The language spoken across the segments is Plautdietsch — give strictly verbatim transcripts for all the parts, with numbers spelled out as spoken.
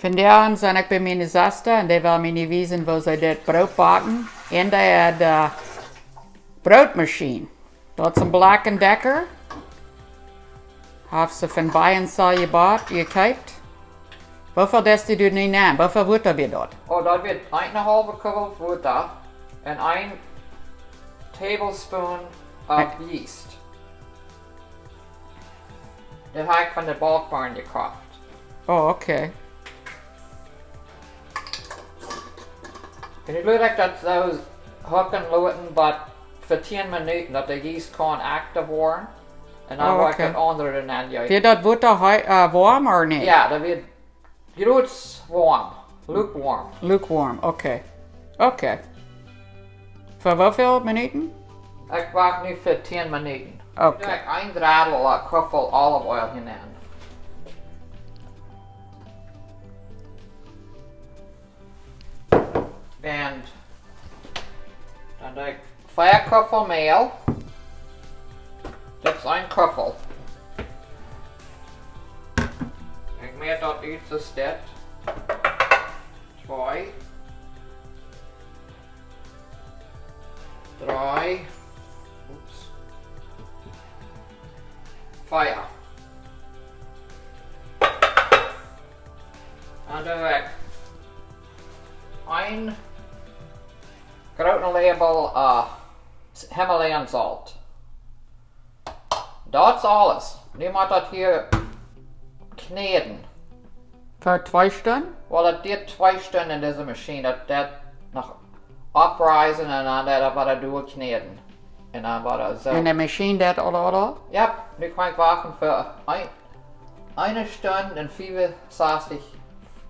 Vondoag sie ekj bie miene Sesta un dee well mie wiesen, woo see dit Broot backen. Un dee haft, äh, Brootmaschien. Daut es een Black and Decker. Haft see von Buy and Sell jebott, jekjeept. Woo väl deist du doa nenn? Woo väl Wota wia daut? Oh, daut wia eene haulwe Kuffel Wota un een tablespoon of yeast. Daut hab ekj von de Bulk Barn jekoft. Oh, okay. Un nu wull ekj daut soo hocken loten, but fa tieen Minuten, daut de yeast kaun active woaren. Un dan Oh, wull ekj okay. daut aundre doa nenn jeeten. Wia daut Wota hei-, äh, woam ooda nich? Jo, daut wia jrods woam. Lukewarm. Lukewarm, okay. Okay. Fa woo väl Minuten? Ekj wacht nu fa tieen Minuten. Okay. Doa ekj een Drettel, äh, Kuffel olive oil hia nenn. Un dan doo ekj vea Kuffel Mäl. Daut es een Kuffel. Ekj moak daut ut soo steit. Twee. Dree. Oops. Vea. Un dan doo ekj een grooten Läpel, äh, Himalayan Salt. Daut es aules. Nu mott daut hia kjnäden. Fa twee Stunden? Well, daut diet twee Stunden en dise Maschien. Daut, daut noch opreisen un dan daut wada derchkjnäden. Un dan wada soo. Un de Maschien deit aul, aul, aul? Jo, nu kaun ekj wachten fa een, eene Stund un fiefunsastich,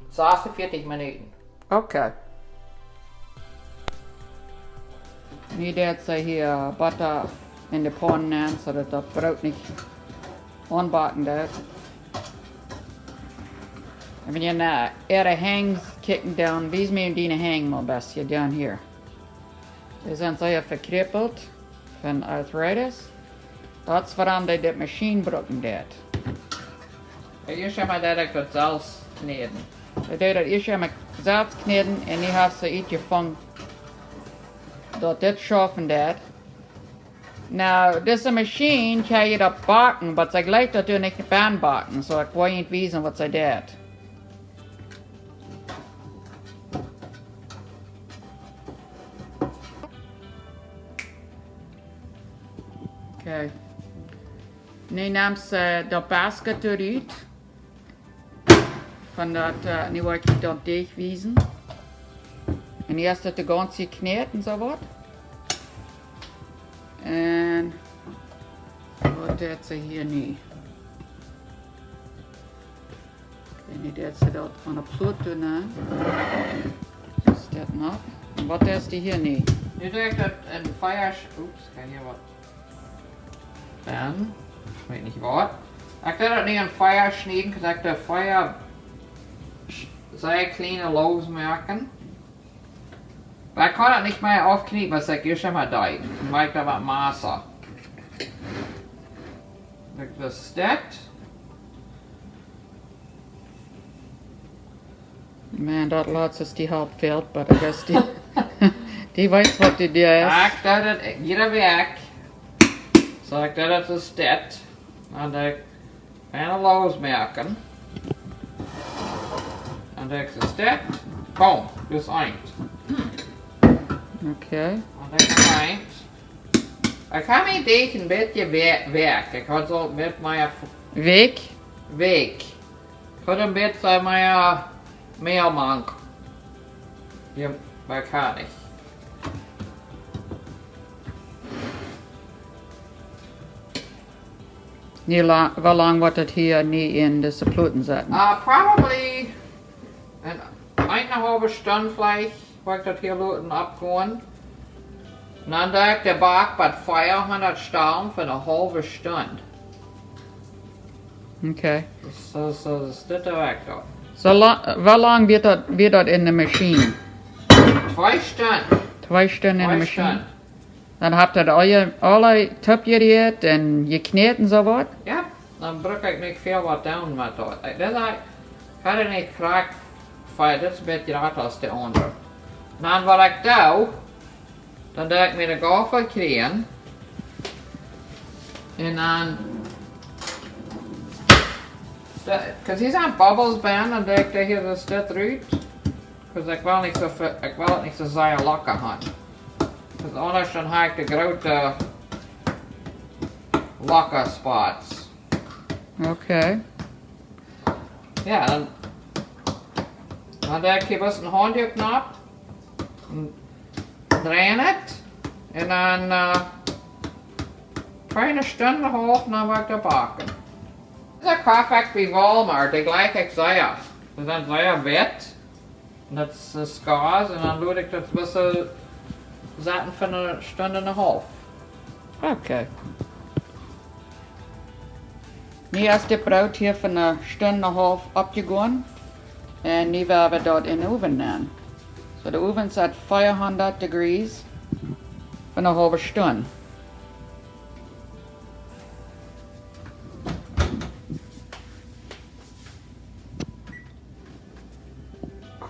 sastich, veatich Minuten. Okay. Nu deit see hia Botta en de Paun nenn, soo daut daut Broot nich aunbacken deit. Un wan jie no äare Henj kjikjen, dan wies mie diene Henj mol een bät down here. Dee sent sea vekjrippelt von arthritis. Daut es wuarom dee dit Maschien brucken deit. Ieescht emol daut ekj daut selfst kjnäden. Ekj deed daut ieescht emol selfst kjnäden un nu haft see utjefungen daut dit schaufen deit. Nu, dise Maschien kaun jie daut backen, but see jlikjt daut doa nich bie backen, soo ekj woa junt wiesen waut see deit. Okay. Nu nemt see daut Basket doa rut. Von daut, äh, nu woa ekj daut Deajch wiesen. Un hia es daut de gaunze jekjnät un soo waut. Un waut deit see hia nu? Okay, nu deit see daut aun de Plot doonen. Is daut noch? Un waut deit see hia nu? Nu doo ekj daut en Fia sch-, oops, kaun hia waut. Dan, weet nich waut. Ekj doo daut nu en Fia schnieden, 'cause ekj doo Fia sch-, sea kjliene Loaws moaken. Oba ekj kaun daut nich mea aufkjniepen, aus ekj ieescht emol deed. Dan moak ekj daut met Massa. Ekj daut steit. Man, daut latste es dee Help fält, but I guess dee, dee weet waut dee deit. Ekj doo daut jieda Wäakj. Soo, ekj doo daut soo steit. Dan doo ekj eene Loaws moaken. Dan doo ekj soo steit. Boom, daut es eent. Okay. Dan doo ekj noch eent. Ekj hab mien Deajch een bät wä-, wäakj. Ekj haud soo met mien F-, Wäakj? Wäakj. Ekj haud een bät mea, mea mank. Jo, oba ekj kaun nich. Woo la-, woo lang woat daut hia nu en dise Plot setten? Uh, probably een, eene haulwe Stund veleicht, woa ekj daut hia loten oppkoaken. Un dan doo ekj de Back bie vea hundat stalen fa eene haulwe Stund. Okay. Soo, soo, daut es dit de Wäakj doa. Soo la-, woo lang woat daut, woat daut en de Maschien? Twee Stund. Twee Stund en de Twee Maschien? Stund. Dan haft daut aul je-, aule toopjerieet un jekjnät un soo waut? Jo, dan bruck ekj nich väl waut doonen met daut. Ekj, daut es, ekj haud nich krakjt Fia, dit es een bät jrata aus de aundre. Dan waut ekj doo, dan doo ekj miene Gaufel kjrieen. Un dan, because hia sent bubbles bie, dan doo ekj dee hia de Stekj rut. Because ekj well nich soo ve-, ekj well daut nich soo sea lokka haben. Because aundasch dan hab ekj de groote lokka spots. Okay. Jo, dan, dan doo ekj hia bloos een Haundduak nopp. Un dreien et. Un dan, eh, twee, eene Stund un eene haulwe, dan woa ekj daut backen. Dise kof ekj bie Walmart, dee jlikj ekj sea. Dee sent sea wit. Un daut es, eh, Scones. Un dan lot ekj daut een bät sitten fa eene Stund un eene haulwe. Okay. Nu es dit Broot hia fa eene Stund un eene haulwe oppjegonen. Un nu woa wie daut en dän Owen nämen. So, de Owen steit fiefhundat degrees fa eene haulwe Stund.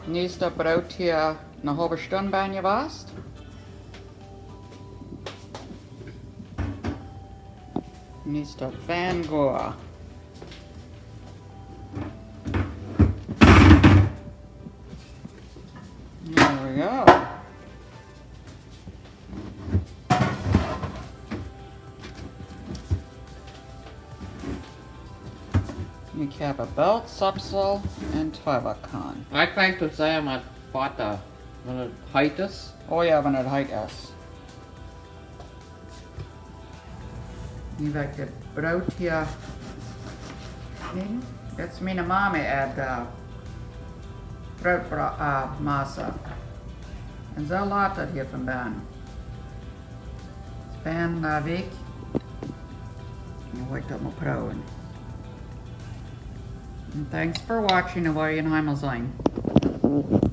Nu es daut Broot hia eene haulwe Stund bie jewast. Nu es daut fein goa. There we go. Ekj hab een Belt, Sapsel un Tweiwakkorn. Ekj jlikj daut sea met Botta, wan et heet es. Oh jo, wan et heet es. Nu woa ekj dit Broot hia. Dit es miene Mame äa, eh, Broot, eh, Massa. Un soo lat daut hia von bennen. Fan, eh, weekj. Nu woa ekj daut mol proowen. And thanks for watching, en woa jie noch eemol seenen.